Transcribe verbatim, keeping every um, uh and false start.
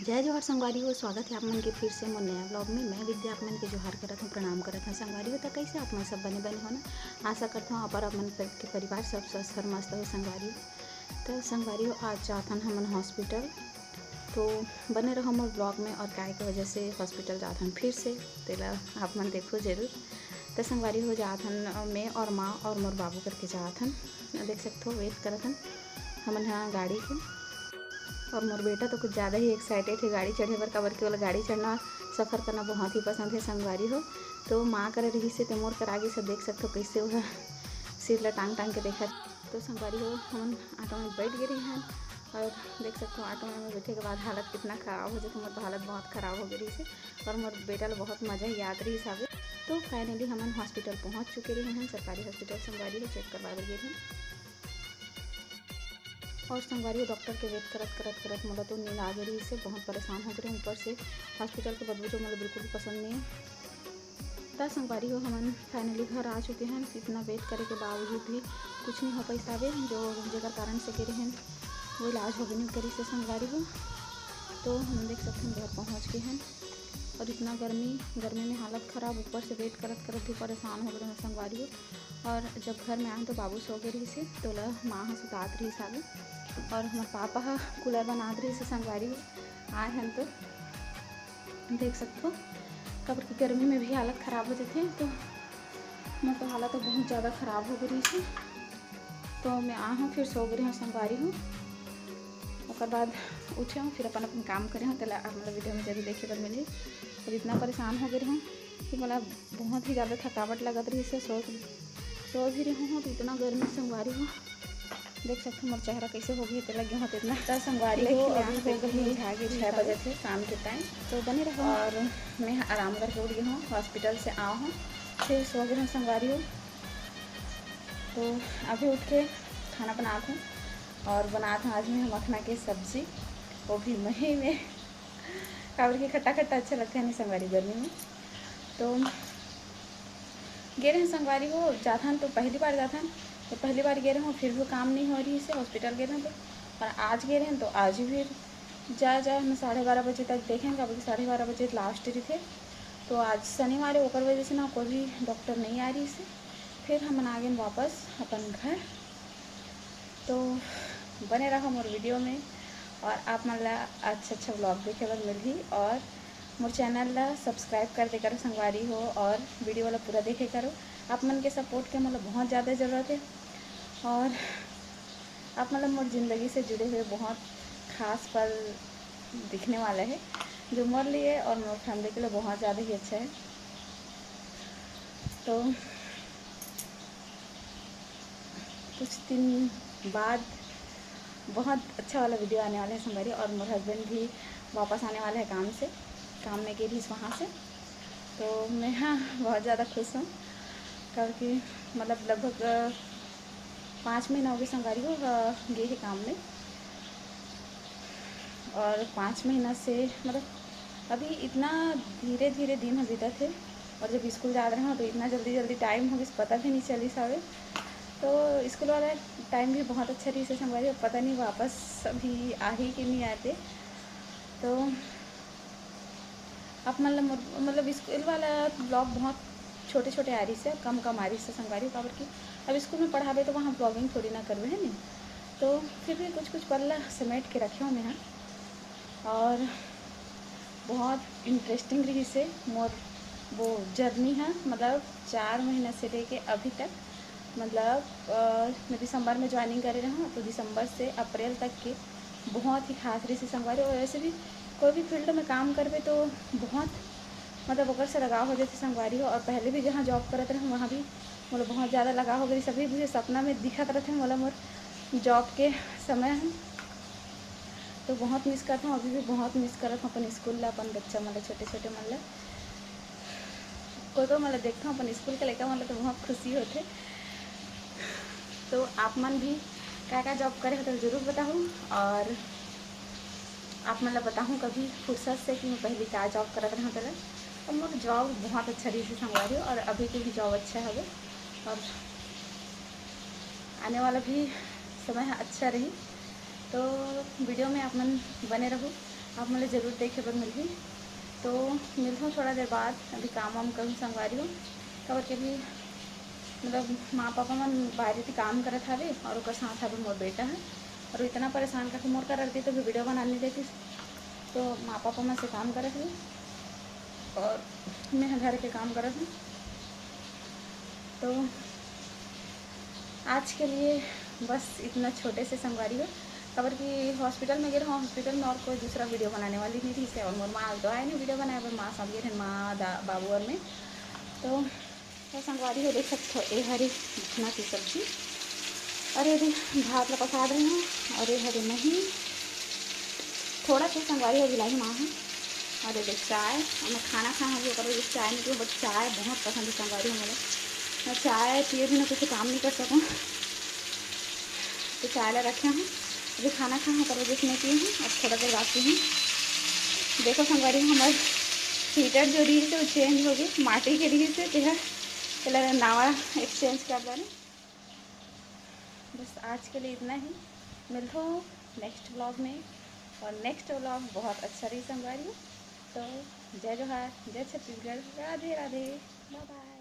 जय जोहार संगवारी हो, स्वागत है आप मन के फिर से मोर नया vlog में। मैं विद्या आप मन के जोहार करत हूँ, प्रणाम करत हूँ संगवारी हो। तो कैसे आप मन सब बने बने हो ना? आशा करत हूँ आप और आप मन के परिवार सब स्वस्थ और मस्त हो संगवारी हो। तो संगवारी हो, आज जात हन हमन hospital, तो बने रहो मोर vlog में। और काय के वजह से hospital जात हन फिर से, तेला आप मन देखो जरूर। तो संगवारी हो, जात हन मैं और माँ और मोर बाबू करके जात हन। देख सकत हो, wait करत हन हमन ह गाड़ी के। और मोर बेटा तो कुछ ज़्यादा ही excited है गाड़ी चढ़े बर, काबर कि ओला गाड़ी चढ़ना, सफ़र करना बहुत ही पसंद है संगवारी हो। तो माँ करा रहिस हे, तो मोर करा गिस हे, देख सकत हो कैसे ओह सिर ला टांग टांग के देखत। तो संगवारी हो, हमन auto में बैठ गे रहे हन और देख सकत हो, auto में बैठे के बाद हालत कितना खराब हो जाथे। मोर तो हालत बहुत खराब हो गे रहिस हे और मोर बेटा ला बहुत मजा ही आत रहिस हवे। तो finally हमन hospital पहुँच चुके रहे हन, सरकारी hospital संगवारी हो, check करवाए बर गे रहे हन। और संगवारी हो, doctor के wait करत करत करत मोला तो नींद आ गे रहिस हे, बहुत परेशान हो गे रहे। ऊपर से hospital के बदबू जो मोला बिल्कुल भी पसंद नहीं है। त संगवारी हो, हमन finally घर आ चुके हन। इतना wait करे के बावजूद भी कुछ नहीं हो पाइस हवे, जो जेकर कारण से गे रहेन वो इलाज होबे नहीं करिस हे संगवारी हो। तो हम देख सकथन घर पहुँच गे हन। और इतना गर्मी, गर्मी में हालत खराब, ऊपर से wait करत करत भी परेशान हो गे हन संगवारी हो। और जब घर में आए तो बाबू सो गे रहिस हे, तो ओला माँ ह सुतात रहिस हवे। और हमर पापा ह cooler बनात रहिस हे संगवारी हो, आए हन तो देख सकथो, काबर कि गर्मी में भी हालत खराब हो जाथे। तो मोर तो हालत तो बहुत ज़्यादा खराब हो गे रहिस हे, तो मैं आ हूँ, फिर सो गे रहे हूँ संगवारी हो। ओकर बाद उठे हूँ, फिर अपन अपन काम करे हूँ, तेला आप मन ला video में जरूर देखे बर मिलही। और इतना परेशान हो गे रहे हूँ कि मोला बहुत ही ज़्यादा थकावट लगत रहिस हे। सो, सो भी रहे हूँ तो इतना गर्मी संगवारी हो, देख सकथो मोर चेहरा कैसे हो गे हे, तेला गे हों तेतना। त संगवारी हो, अभी हो गे हे छः बजत हे शाम के time। तो बने रहो। और मैं ह आराम करके उठ गे हूँ, hospital से आए हूँ, फिर सो गे हूँ संगवारी हो। तो अभी उठ के खाना बनात हूँ और बनात हूँ आज मैं मखना के सब्जी, वो भी मही में, काबर कि खट्टा खट्टा अच्छा लगथे नहीं संगवारी गर्मी में। तो गे रहेन संगवारी हो, जाथन तो पहली बार जाथन, तो पहली बार गे रहेन, फिर भी काम नहीं हो रहिस हे, hospital गे रहेन तो। और आज गे रहेन तो आज भी जा, जा, हम साढ़े बारह बजे तक देखेन, काबर कि साढ़े बारह बजे last रहिथे। तो आज शनिवार हे, ओकर वजह से ना कोई भी doctor नहीं आ रहिस हे। फिर हमन आ गेन वापस अपन घर। तो बने रहो मोर video में और आप मन ला अच्छा अच्छा vlog देखे बर मिलही। और मोर channel ला subscribe कर दे करो संगवारी हो, और video वाला पूरा देखे करो। आप मन के support के मोला बहुत ज़्यादा ज़रूरत है और आप मन ला मोर ज़िंदगी से जुड़े हुए बहुत खास पल दिखने वाला है, जो मोर लिए और मोर family के लिए बहुत ज़्यादा ही अच्छा है। तो कुछ दिन बाद बहुत अच्छा वाला video आने वाला है संगवारी, और मोर husband भी वापस आने वाला है काम से, काम में गे रहिस वहाँ से। तो मैं, हाँ, बहुत ज़्यादा खुश हूँ, क्योंकि मतलब लगभग, अ, पाँच महीना हो गए संगवारी हो, अ, गे हे काम में। और पाँच महीना से मतलब अभी इतना धीरे धीरे दिन ह बीतत हे, और जब स्कूल जात रहे तो इतना जल्दी जल्दी time हो गइस, पता भी नहीं चलिस हवे। तो स्कूल वाला time भी बहुत अच्छा रहिस हे संगवारी, पता नहीं वापस अभी आही कि नहीं आते। तो आप मन ल मोर, मतलब स्कूल वाला vlog बहुत छोटे छोटे आ रहिस हे, कम कम आ रहिस हे संगवारी, काबर कि अब स्कूल में पढ़ाबे तो वहाँ vlogging थोड़ी ना करबे, है नहीं? तो फिर भी कुछ कुछ पल ला समेट के रखे हो मैं, हाँ। और बहुत interesting रहिस हे मोर वो journey है, मतलब चार महीना से लेके अभी तक। मतलब, अ, मैं दिसंबर में joining करे रहूँ, तो दिसंबर से अप्रैल तक के बहुत ही खास रहिस हे संगवारी। और वैसे भी कोई भी field में काम करबे तो बहुत, मतलब, ओकर से लगाव हो जाथे संगवारी हो। और पहले भी जहाँ job करत रहूँ, वहाँ भी मोला बहुत ज़्यादा लगाव हो गए। सभी मुझे सपना में दिखत रहते मोला मोर job के समय है, तो बहुत miss करता हूँ, अभी भी बहुत miss करत हूँ अपन स्कूल ला, अपन बच्चा मन ला, छोटे छोटे मन ला। कोई कोई मन ला देखता हूँ अपन स्कूल के लइका मन ला, तो बहुत खुशी होथे। तो आप मन भी का का job करे हो तो जरूर बताहू, और आप मन ला बताहूँ कभी फुर्सत से कि मैं पहले का job करत रहूँ तेला। और मोर job बहुत अच्छा रहिस हे संगवारी, और अभी के भी job अच्छा हवे, और आने वाला भी समय ह अच्छा रही। तो video में आप मन बने रहू, आप मन ल जरूर देखे बर मिलही। तो मिलथों थोड़ा देर बाद, अभी काम वाम करूँ संगवारी हो, काबर के अभी मतलब माँ पापा मन बाहर ती काम करत हवे और ओकर साथ हवे मोर बेटा है, और इतना परेशान करके मोर कर रख दी, तो भी वीडियो बना नहीं देती। तो माँ पापा मन से काम करत हवे और मैं घर के काम करत हूँ। तो आज के लिए बस इतना छोटे से संगवारी हो, काबर कि हॉस्पिटल में गे रहो, हॉस्पिटल में और कोई दूसरा वीडियो बनाने वाली नहीं थी से, और मोर माँ तो आए नहीं वीडियो बनाए बर, माँ सब गे रहे, माँ दा बाबू और मैं। तो, तो संगवारी हो देख सकते हो, ये हरी मखना की सब्जी, और ये भी भात ला पसार रही हूँ, और ये हरी मही थोड़ा सा संगवारी हो गिलाई माँ है। और ये देख चाय, और मैं खाना खाए हूँ, ओकर वजह से चाय नहीं पीऊँ, but चाय बहुत पसंद है संगवारी हो मोला। मैं चाय पिए बिना कुछ काम नहीं कर सकूँ, तो चाय ला रखे हूँ। अभी खाना खाए हूँ, ओकर वजह से नहीं पी हूँ, अब थोड़ा देर बाद पी हूँ। देखो संगवारी, हमारे हीटर जो रही से वो चेंज हो गई, माटी के रही से तेरा तेला नावा एक्सचेंज कर डाले। बस आज के लिए इतना ही, मिलता हूँ नेक्स्ट व्लॉग में, और नेक्स्ट व्लॉग बहुत अच्छा रही संगवारी। तो जय जोहार, जय छत्तीसगढ़, राधे राधे, बाय बाय।